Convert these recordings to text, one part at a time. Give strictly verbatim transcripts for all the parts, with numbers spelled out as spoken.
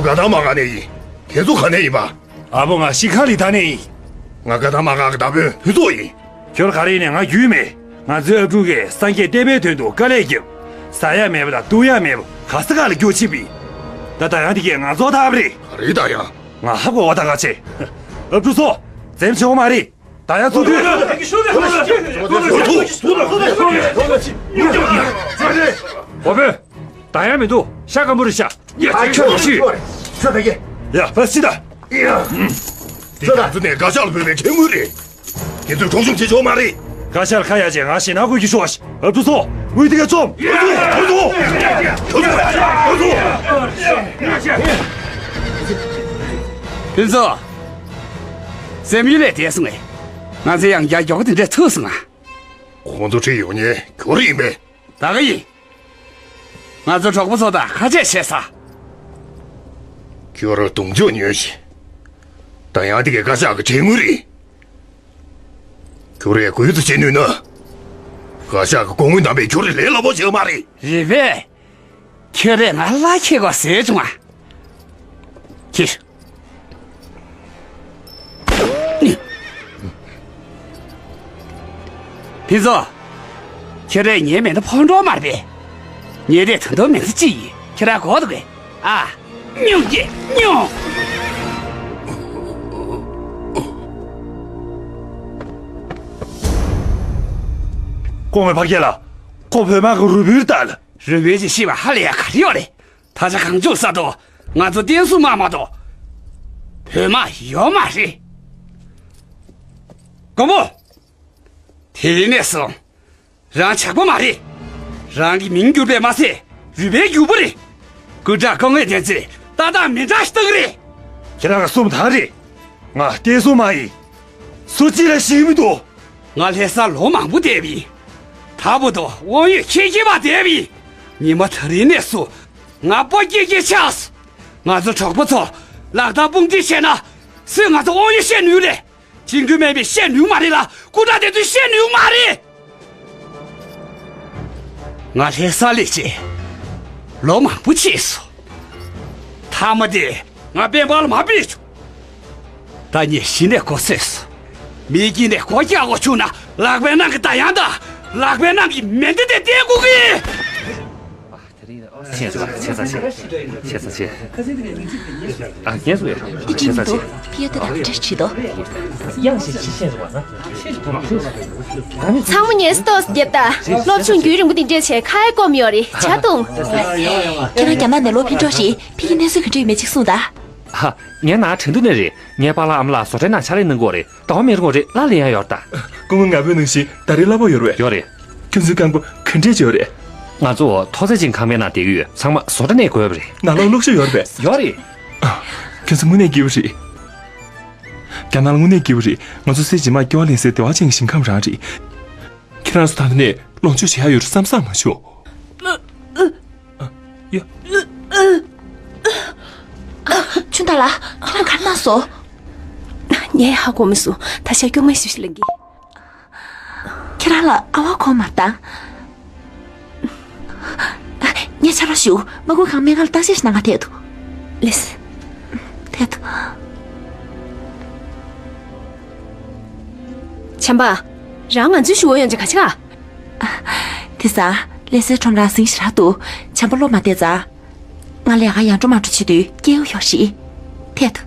ག་ད་མ་ག་ནས་ཡིན། ཁྱེད་ཚོ་ག་ནས་ཡིན་པ། ཨ་ཕོ་ང་ཤི་ཁ་ལི་ཐ་ནས་ཡིན། ང་ག་ད་མ་ག་གི་ད་བོན་ཕུན་ཚོགས་ཡིན། ཁྱོད་ག་རེ་ཡིན་ནས་ང་རྒྱུས་མེད། ང་ཚོའི་ཨབ་ཕྲུག་གིས་སངས་རྒྱས་བསྟན་པའི་དོན་དུ་དཀའ་ལས་བརྒྱབ། ཟ་ཡ་མེད་པ་དང་འཐུང་ཡ་མེད་པ་ག་ས་ག་ལ་རྒྱུག་ཕྱིན་པ་ཡིན། ད་ད་ཡང་དེ་གས་ང་ཚོ་ཐབས་རེད། ག་རེ་ད་ཡང་། ང་ཧ་གོ་བ་ད་ག་ཆེ། ཨབ་ཕྲུག་ཚོ། འཛེམ་བྱེད་དགོས་མ་རེད། ད་ཡང་ཚུགས་དུས། འོ་བོད། ད་ཡང་མི་འདུག་ཤ་སྐམ་པོ་རེད་ཤག་ཡ་ཁྱོད་ལ་ཤི། ཁྱོད་ད་གེ། ཡ་ཕ་སི་ད། ཡ། འདི་ང་ཚོ་ནས་དགའ་ཤག་ལ་བོད་པའི་ཁྲལ་དངུལ་རེད། ཁྱེད་ཚོས་གྲོགས་ཤོམ་བྱེད་ཆོག་མ་རེད། དགའ་ཤག་ལ་ཁ་ཡ་བྱས་ང་ཞེད་སྣང་དགོས་ཀྱི་ཤོག་ཨ་ཕྲུག་ཚོ། དངུལ་དེ་ག་བཅོམ། ཕུན་ཚོགས། ཕུན་ཚོགས། ཕུན་ཚོགས། སེམས་ཡུལ་ལས་འདས་སོང་ངས། ང་ཚོའི་ཡང་རྒྱ་མགྱོགས་དེ་འདྲས་ཐུག་སོང་ང་། ཁོང་ཚོ་ཁྲིད་ཡོང་མཁན་ཁྱོད་རང་ཡིན་པས། ད་ག་ཡིན། ང་ཚོ་གྲོགས་པོ་ཚོ་དང་ཁ་ཆད་བྱས་ས། ཁྱོད་རང་གདོང་ཅོག་ཉོས་ཤིག་ད་ཡང་དེ་གའི་དགའ་ཤག་གི་ཁྲལ་དངུལ་རེད། ཁྱོད་རས་གུས་བརྩི་བྱེད་ནུས་ན། དགའ་ཤག་གི་སྐུ་ངོ་རྣམ་པས་ཁྱོད་རས་ལས་སླ་པོ་བྱེད་མ་རེད། རེད་པས། ཁྱོད་རས་ང་ལ་ཁྱེད་གོ་ཟེར་བྱུང་ང་། ཁྱེད། ཕུན་ཚོགས། ཁྱེད་རས་ངའི་མེ་མདའ་ཕོག་འགྲོ་མ་རེད་པས། ངའི་དེ་ད་དུང་མེ་མདའ་གཅིག་ཡིན་ཁྱེད་ར་གོ་འདུག་གས། ཨ། སྨྱོ་རྒྱལ་སྨྱོ། སྐུ་ངོ་ཕ་སྐད་ལ། ཁོ་བོད་དམག་གི་རུས་སྦལ་ལྟ་ལ། རུས་སྦལ་གྱི་ཤེས་པ་ཧ་ལས་ཡ་ག་རེ་ཡོད་རེད། ད་ཆ་གངས་ལྗོངས་ས་ཐོག་ང་ཚོ་བསྟན་སྲུང་དམག་མ་གཏོགས་བོད་དམག་ཡོད་མ་རེད། མགོན་པོ། དེ་རིང་ནས་བཟུང་རང་ཇག་པ་མ་རེད། རང་གི་མིང་བསྒྱུར་བས་མ་ཚད་རུས་སྦལ་བསྒྱུར་པ་རེད། སྐུ་དྲག་སྐུ་ངོ་དེ་ཚོས་ཏག་ཏག་མི་འདྲ་ཞིག་བཏང་གི་རེད། ཁྱེད་རང་ག་གསུམ་ཐང་རེད། ང་བསྟན་སྲུང་མ་ཡིན། སུ་གཅིག་ལ་ཞིག་མི་འདུག་ང་ལྷ་སར་ལོ་མང་པོ་བསྡད་པ་ཡིན། ད་བར་དུ་དབང་ཡོད་ཁྱེད་ཀྱི་བ་བསྡད་པ་ཡིན། ཉི་མ་དེ་རིང་ནས་བཟུང་ང་སྤོ་སྐྱེས་སྐྱེས་ཆགས་སོང་། ང་ཚོ་གྲོགས་པོ་ཚོ་ལག་བསྟར་དཔུང་སྒྲིག་བྱས་ན་སུས་ང་ཚོ་དབང་ཡོད་བཤད་ནུས་རེད། བྱིང་རྒོད་མེད་པའི་བཤད་ནུས་མ་རེད་ལ་སྐུ་དྲག་དེ་ཚོས་བཤད་ནུས་མ་རེད། ང་ལྷ་སར་སླེབས་རྗེས་ལོ་མང་པོ་ཕྱིན་སོང་། མཐའ་མ་དེ་ང་དཔལ་འབར་ལ་མ་ཕུད་བྱུང་། ད་ངས་གཞི་ནས་མགོ་སོས་སོང་། མི་དཀྱིལ་ནས་སྒོ་རྒྱག་དགོས་བྱུང་ན་ལག་པའི་ནང་གི་ད་ཡང་དང་ལག་པའི་ནང་གི་མེ་མདའ་དེ་བསྟན་དགོས་ཀི། ཆེ་ས་ཆེ། ཆེ་ས་ཆེ། ཆེ་ས་ཆེ། ཨ་ངས་སུ་ཡོད། ཆེ་ས་ཆེ། ཕི་ཡོད་དེ་དང་འདྲ་བྱེད་དོ། ཚང་མ་ངལ་གསོ་ཏོག་ཙམ་རྒྱབ་དང་། སློབ་ཆུང་རྒྱུན་རིང་པོ་འདི་འདྲས་བྱས་ཁ་ཡ་སྐོམ་ཡོད་རེད་ཇ་འཐུང་། ཁྱེད་རང་རྒྱ་ནག་ནས་ལོག་ཕེབས་འགྲོ་རེད། ཕ་གིའི་གནས་ཚུལ་ག་འདྲ་ཡོད་མེད་ཅིག་གསུངས་དང་། ཧ། ངའི་ནང་ཁྲེང་ཏུར་ནས་རེད། ངའི་པཱ་ལགས་ཨ་མ་ལགས་བཟོ་གྲྭའི་ནང་ཕྱག་ལས་གནང་གི་ཡོད་རེད། ཟླ་བ་མི་རིང་བ་རེད་སླར་ལེན་ཡག་ཡོད་རེད་ད། སྐུ་ངོ་ང་ཕོད་ནང་བཞིན་ཟླ་རེའི་གླ་ཕོགས་ཡོད་རེད་པས། ཡོད་རེད། ཁྱོད་ཚོའི་རྐང་པ་ག་འདྲས་ཡོད་རེད། ང་ཚོ་མཐོ་ཚད་ཅན་ཁང་པའི་ནང་བསྡད་ཀྱི་ཡོད། ཚང་མ་བཟོ་གྲྭ་ནས་བགོས་པ་རེད། ནང་ལོགས་གློག་ཤུགས་ཡོད་རེད་པས། ཡོད་རེད། ཁྱོད་ཚོ་དངོས་གནས་སྐྱིད་པོ་རེད། རྒྱ་ནག་ལ་དངོས་གནས་སྐྱིད་པོ་རེད། ང་ཚོ་སའི་རྗེས་མ་སྐྱེ་བ་ལེན་སའི་བདེ་བ་ཅན་གྱི་ཞིང་ཁམས་རང་རེད། ཁྱེད་རང་ཚོ་ད་ལྟ་ནས་ལོངས་སྤྱོད་བྱེད་ཡག་ཡོད་རེད་བསམ་བསམ་མ་བྱུང་། ཨ། ཡ། ཆུང་བདག་ལགས། ཁྱེད་རང་ག་རེ་གནང་སོང་། ངས་ཧ་གོ་མི་སོང་། ད་ཆ་སྐྱོ་ངལ་ཞིག་ལངས་གི། ཁྱེད་རང་ལ་ཨ་ཝ་གོ་མ་བཏང་། ངས་ཕྱག་རོགས་ཞུ། དམག་ཁུལ་ཁང་སྨན་ཁང་ལ་བརྟག་དཔྱད་ཞིག་གནང་ག་ཐད་དུ། ལེས། ཐད་དུ། བྱམས་པ། རང་ང་ཚོའི་ཞུ་བ་ཡོང་ཆ་ག་ཆ་ག་དེ་ས། ལྷ་སའི་ཁྲོམ་ར་ཟིང་ཞིག་རག་འདུག་བྱམས་པ་བློ་མ་བདེ་ཙང་། ང་ལས་ཀ་ཡང་འགྲོ་མ་འགྲོ་བྱེད་དུས་སྐྱེལ་ཡོང་ཤིག་ཐད་དུ།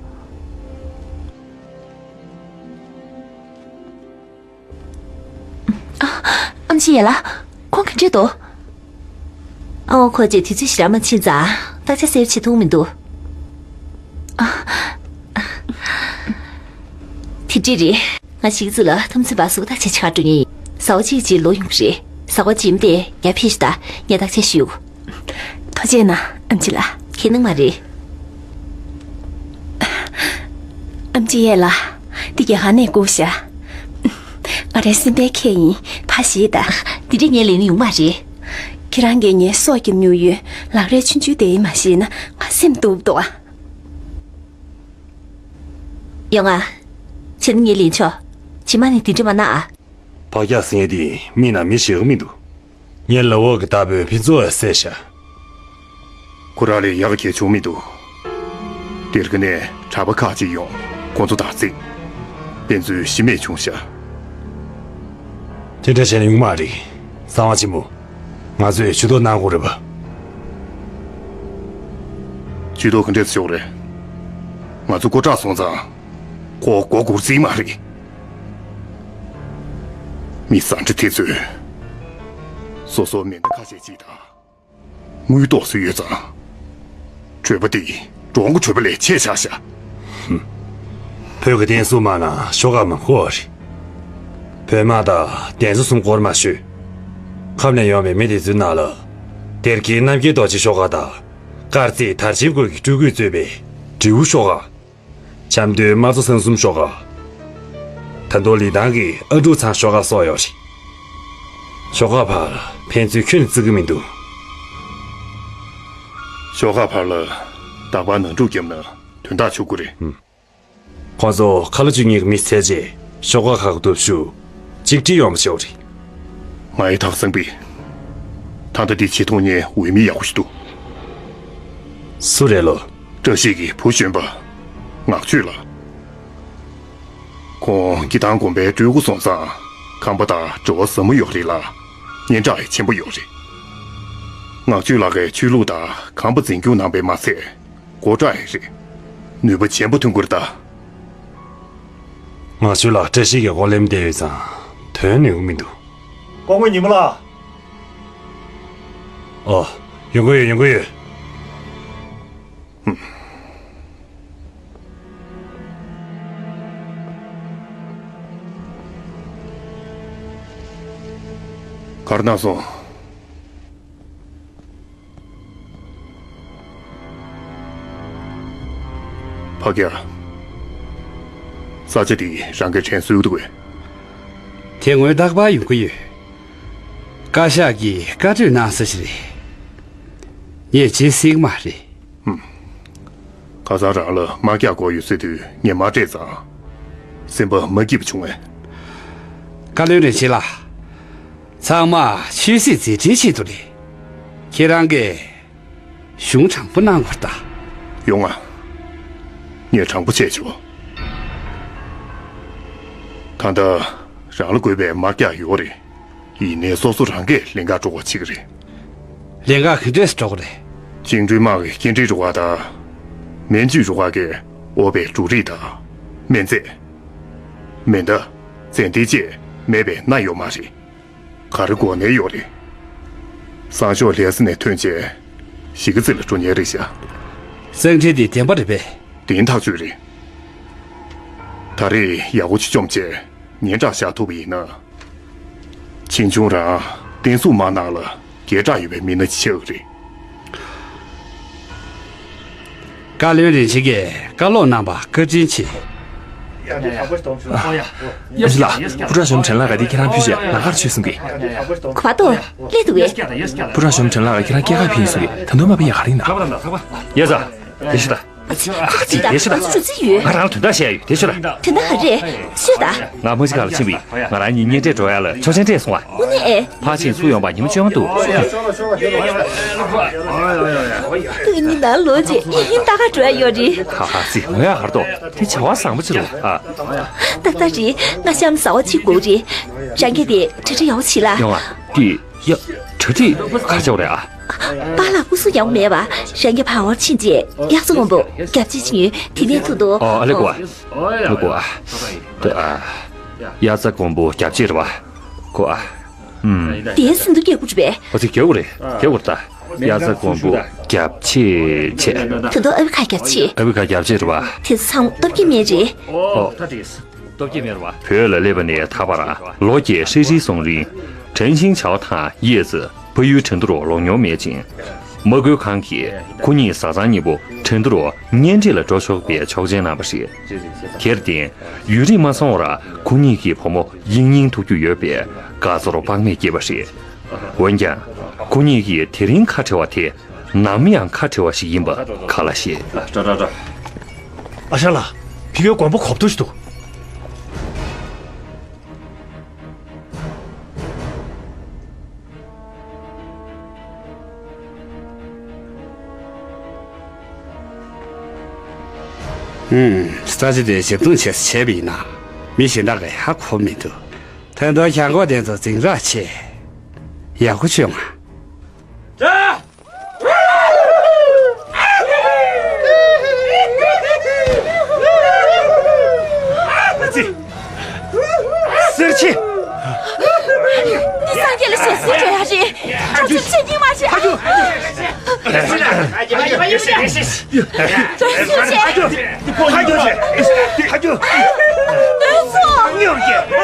ཨ། ཨེམ་ཆི་ཡེ་ལགས། ཁོང་ག་འདྲས་འདུག་ཨ་ཝ་ཁོ་ཅིག་དུས་ཚོད་ཞེ་དྲག་མ་ཕྱིན་ཙང་བརྟག་དཔྱད་གསལ་པོ་བྱེད་ཐུབ་མི་འདུག་ཨ། དེ་འདྲས་རེད། ང་གཞིས་ཀ་རྩེ་ལ་ཐུམ་ཚིག་བ་སུ་བརྟག་དཔྱད་བྱེད་ག་འགྲོ་མཁན་ཡིན། གཟའ་པ་གཅིག་གཅིག་ལོག་ཡོང་གི་རེད། གཟའ་པ་རྗེས་མ་དེ་ཡར་ཕེབས་ཤིག་དང་ངས་བརྟག་དཔྱད་ཞུ། ཐུགས་རྗེ་གནང་ཨེམ་ཆི་ལགས། ཁྱེད་སྣང་མ་རེད། ཨེམ་ཆི་ཡེ་ལགས། འདི་རྒྱལ་ཁང་ནས་བསྐུར་ཤག་ང་རའི་སེམས་པའི་ཁྱེད་ཡིན་ཕ་ཞེས་ད། འདི་འདྲས་ངས་ལེན་ནི་ཡོང་མ་རེད། ཁྱེད་རང་གིས་ངའི་སྲོག་སྐྱོབ་མྱོང་ཡོད། ལག་རས་ཆུང་ཆུང་དེ་ཡིན་མ་ཤེས་ན་ང་སེམས་སྡུག་འདུག་ཨ། ཡོང་ང་། བྱས་ན་ངས་ལེན་ཆོག་རྗེས་མ་ནས་དེ་འདྲས་མ་གནང་ཨ། བག་ཆགས་ཟིན་ཡས་དེ་མི་ན་མི་ཞིག་མི་འདུག་ངའི་ལ་འོག་གི་རྟ་ཕོས་ཕུན་ཚོགས་བསད་ཤག་ཁོ་རང་ལས་ཡག་གེ་བྱུང་མི་འདུག་སྡེ་དགེ་ནས་གྲྭ་པ་ཁག་ཅིག་ཡོང་། ཁོང་ཚོ་དང་རྩིས། དཔེ་མཛོད་ཤི་རྨས་བྱུང་ཤག་དེ་འདྲ་བྱས་ན་ཡོང་གི་མ་རེད། གསང་བ་ཆེན་མོ། ང་ཚོས་ཇུས་གཏོགས་གནང་དགོས་རེད་པ། ཇུས་གཏོགས་ག་འདྲས་ཤོག་རེད། ང་ཚོ་མགོ་སྐྲག་སོང་ཙང་། ཁོ་མགོ་སྒུར་རྩིས་མ་རེད། མི་བཟང་འདྲ་དེ་ཚོས། སོ་སོ་མེ་མདའ་ཁ་ཤས་ཅིག་དང་། དངུལ་ཏོག་ཙམ་ཡོད་ཙང་། གྲོད་པ་འདི་འབྲོང་གི་གྲོད་པ་ལས་ཆེ་ཆགས་ཤག་བོད་ཀྱི་བསྟན་སྲུང་དམག་ནང་ཤོག་ཁག་མང་པོ་རེད། བོད་དམག་དང་བསྟན་སྲུང་གསུམ་སྐོར་མ་ཤོད། ཁམས་ནས་ཡོང་བའི་མི་དེ་ཚོའི་ནང་ལ། སྡེ་དགེའི་རྣམ་རྒྱལ་རྡོ་རྗེ་ཤོག་ཁག་དང་། དཀར་རྩེའི་དར་ཆེན་རྒོད་ཀྱི་སྤྲུལ་སྐུས་གཙོས་པའི་དྲེའུ་ཤོག་ཁག་བྱམས་མདོའི་དམར་མཚོ་ས་གསུམ་ཤོག་ཁག་ད་དུང་ལི་ཐང་གི་ཨ་འབྲུག་ཚང་ཤོག་ཁག་སོགས་ཡོད་རེད། ཤོག་ཁག་བར་ཕན་ཚུན་ཁྱོན་ནས་བརྩི་གི་མི་འདུག་ཤོག་ཁག་བར་ལ་རྟག་པར་ནང་འཁྲུག་བརྒྱབ་ན་དོན་དག་ཆགས་ཀྱི་རེད། ཁོང་ཚོ་ཁ་ལོ་བཅུ་གཉིས་ཀྱི་མི་བཙལ་རྗེས་ཤོག་ཁག་ཁག་གི་སྟོབས་ཤུགས་གཅིག་སྒྲིལ་ཡོང་བ་བྱེད་དགོས་རེད། ང་ཡི་ཐག་བཟང་པས། ད་ལྟ་འདི་བྱེད་ཐུབ་མཁན་འོས་མི་ཡག་པོ་ཞིག་འདུག་སུ་རེད་ལོ། བཀྲ་ཤིས་ཀྱི་བུ་གཞོན་པ། ངག་ཆོས་ལགས། ཁོང་སྐྱིད་ཐང་དགོན་པའི་སྤྲུལ་སྐུ་སོང་ཙང་ཁམས་པ་དང་འབྲེལ་བ་ཟབ་མོ་ཡོད་རེད་ལ། སྙན་གྲགས་ཡང་ཆེན་པོ་ཡོད་རེད། ངག་ཆོས་ལགས་ཀྱིས་ཆོས་ལུགས་དང་ཁམས་པ་འཛིན་སྐྱོང་གནང་པའི་མ་ཚད། མགོ་བཀྲ་ཡང་རེད། ནུས་པ་ཆེན་པོ་ཐོན་གྱི་རེད་ད། ངག་ཆོས་ལགས་བཀྲ་ཤིས་ཀྱི་འོག་སླེབས་བསྡད་ཡོད་ཙང་དོན་ནུས་ཀྱི་མི་འདུག་སྐུ་ངོ་ཉི་མ་ལགས། ཨོ། ཡོང་གི་ཡོད། ཡོང་གི་ཡོད། ག་རེ་གནང་སོང་། ཕ་གིར། ས་ཆ་འདི་རང་གིས་དྲན་གསོ་འདུག་གས། དེ་སྔོན་རྟག་པར་ཡོང་གི་ཡོད། བཀའ་ཤག་གིས་བཀའ་གྲོས་གནང་ས་ཞིག་རེད། ངས་བརྗེད་སྲིད་ཀྱི་མ་རེད། ཁ་སང་རང་ལ་དམག་རྒྱགས་དགོས་ཡོད་ཟེར་དུས་ངས་མ་སྤྲད་ཙང་། སེམས་པ་མ་སྐྱིད་པ་བྱུང་ངས། བཀའ་བློན་རིན་ཆེན་ལགས། ཚང་མ་ཆོས་སྲིད་མཛད་འཕྲིན་ཆེད་དུ་རེད། ཁྱེད་རང་གིས་གཞུང་དྲང་པོ་གནང་དགོས་ད། ཡོང་ང་། ངས་དྲང་པོ་བྱས་ཆོག་ད་ལྟ་རང་ལ་དགོས་པའི་དམག་རྒྱགས་ཡོད་རེད། ཡིན་ནའི་སོ་སོ་རང་གིས་ལེན་ག་འགྲོ་དགོས་བྱེད་ཀྱི་རེད། ལེན་ག་ག་འདྲས་སེ་འགྲོ་དགོས་རེད། བཅིངས་འགྲོལ་དམག་གི་སྐྱེལ་འདྲེན་རུ་ཁག་དང་། མན་ཇུའི་རུ་ཁག་གིས་དབོར་བའི་འབྲུ་རིགས་དང་། སྨན་རྫས། མེ་མདའ། ཙན་དན་བཅས་མེད་པའི་གནའ་ཡོད་མ་རེད། ག་རེ་དགོས་ནའི་ཡོད་རེད། སང་ཞོགས་ལས་ས་ནས་ཐོན་རྗེས་གཞིས་ཀ་རྩེ་ལ་འགྲོ་མཁན་རེད་ཤག་བཙན་ཁྲིད་དེ་བདེན་པ་རེད་པས། བདེན་ཐག་ཆོད་རེད། ད་རེས་ཡག་པོ་ཅིག་བཅོམ་བྱས་སྙན་གྲགས་བཞག་ཐུབ་པ་ཡིན་ན། ཕྱིས་འབྱུང་རང་བསྟན་སྲུང་དམག་ནང་ལ་སྐད་གྲགས་ཡོད་པའི་མི་སྣ་ཅིག་ཆགས་ཀྱི་རེད། བཀའ་བློན་རིན་ཆེན་གྱིས་བཀའ་སློབ་གནང་བར་བཀའ་དྲིན་ཆེ། ཨ་ཅེ་ལགས། པུ་ཀྲ་གཞོན་པ་ཁྲེན་ལགས་ཀྱིས་ཁྱེད་རང་ཕུད་བྱས་ལམ་ཁར་བྱོན་གསུང་གི། གོ་བ་ཏོ། སླེབས་འདུག་གས། པུ་ཀྲ་གཞོན་པ་ཁྲེན་ལགས་ཀྱིས་ཁྱེད་རང་སྐྱེལ་གར་ཕེབས་ཡིན་གསུང་གི། ད་དུང་མ་ཕེབས་ཡ་ག་རེ་ཡིན་ན། ཡ་ཙ། དེ་ཤི་ད། ཨ་ཙི། ཨ་ཙི། དེ་ཤི་ད། ང་རང་ལ་དོན་དག་བཤད་ཡ་ཡོད། དེ་ཤི་ད། དོན་དག་ག་རེ། ཤོད་ད། ང་མ་ཅིག་ག་ལ་ཕྱིན་པ་ཡིན། ང་རང་གཉིས་གཉེན་འཕྲད་འགྲོ་ཡ་ལ་ཆོག་མཆན་སྤྲད་སོང་ཨ། དངོས་གནས། ཕར་ཕྱིན་ཚུར་ཡོང་བར་ཉིན་མོ་བཅོ་ལྔ་འདུག་དངོས་གནས་ནང་ལོག་རྗེས་ལྟ་ག་འགྲོ་ཡ་ཡོད་རེད། ཧ་ཧ་ཙི། ངོ་ཡ་གར་ཏོ། དེ་བྱ་བ་བཟང་པོ་ཅིག་རེད་ཨ། ཏག་ཏག་རེད། ང་གཤམ་ཟ་བ་ཅིག་དགོས་རེད། རང་གིས་དེ་གྲ་སྒྲིག་ཡག་པོ་བྱེད་ལ། ཡོང་ཨ། དེ། ཡ། གྲ་སྒྲིག་ག་རེ་བྱས་པ་རེད་ཨ། པཱ་ལགས་སྐུ་གཟུགས་ཡག་པོ་མེད་པ། རང་གིས་ཕར་ཕྱིན་རྗེས་དབྱར་རྩྭ་དགུན་འབུ་རྒྱབ་བྱེད་བྱེད་ཡོད། དེ་ནས་ཐུག་འདུག་ཨོ། ཨ་ལེ་གོ་ཨ། ལེ་གོ་ཨ། དེ་ཨ། དབྱར་རྩྭ་དགུན་འབུ་རྒྱབ་བྱེད་རེད་པ། གོ་ཨ། ཨུམ། དེའི་ཟིན་ཐོ་སྐྱེལ་དགོས་རེད་པས། ཨོ་ཙི། སྐྱེལ་དགོས་རེད། སྐྱེལ་དགོས་རེད་ད། དབྱར་རྩྭ་དགུན་འབུ་རྒྱབ་བྱེད་བྱས། ད་དུང་ཨ་ཕི་ཁ་རྒྱབ་བྱེད། ཨ་ཕི་ཁ་རྒྱབ་བྱེད་རེད་པ། དེ་ཚོ་ཚང་མ་སྟོབས་སྐྱེད་སྨན་རེད། ཨོ། སྟོབས་སྐྱེད་སྨན་རེད་པ། བོད་ལ་སླེབས་པ་ནས་ད་བར་ལོ་བརྒྱད་ཧྲིལ་ཧྲིལ་སོང་རིང་། ཁྲེན་ཤིང་ཆའོ་དང་ཡེ་ཙི་ཕ་ཡུལ་ཁྲིན་ཏུའུ་རུ་ལོག་མྱོང་མེད་ཅིང་། མ་བསྐུལ་ཁང་གིས་ཁོ་གཉིས་བཟའ་ཚང་གཉིས་པོ་ཁྲིན་ཏུའུ་རུ་གཉེན་སྒྲིག་ལ་འགྲོ་ཆོག་པའི་ཆོག་མཆན་གནང་བ་རེད། དེར་བརྟེན་ཡུན་རིང་མ་སོང་བར་ཁོ་གཉིས་ཀྱི་བུ་མོ་ཡིང་ཡིང་ཐུག་རྒྱུ་ཡོད་པས་དགའ་ཚོར་དཔག་མེད་སྐྱེས་པ་རེད། འོན་ཀྱང་། ཁོ་གཉིས་ཀྱིས་དེ་རིང་ཁ་བྲལ་བ་དེ། ནམ་ཡང་ཁ་བྲལ་བ་ཞིག་ཡིན་པ་ག་ལ་ཤེས། ཨ། ཏྲ་ཏྲ་ཏྲ། ཨ་ཞང་ལགས། ཕ་གིའི་དགོན་པ་གོ་བ་ཏོ་ཞིག་འདུག་ཧུམ། ས་ཆ་དེ་ཞིབ་འཚོལ་བྱས་བྱས་པ་ཡིན་ན། མི་གཞན་དག་གིས་ཧ་གོ་མི་འདུག་ད་དུང་གྱང་གོག་དེ་ཚོ་འཛིང་རོགས་བྱེད། ཡག་པོ་བྱུང་ང་། ཙི། སེར་ཆེ། འདི་སངས་རྒྱས་ལ་ཞལ་གཟིགས་འགྲོ་ཡ་རེད། ཁྱོད་ཚོས་བྱེད་ཀྱི་མ་རེད། ཧ་ཇུ། ཧ་ཇུ། ཧ་ཇུ། ཧ་ཇུ། ཧ་ཇུ། ཧ་ཇུ།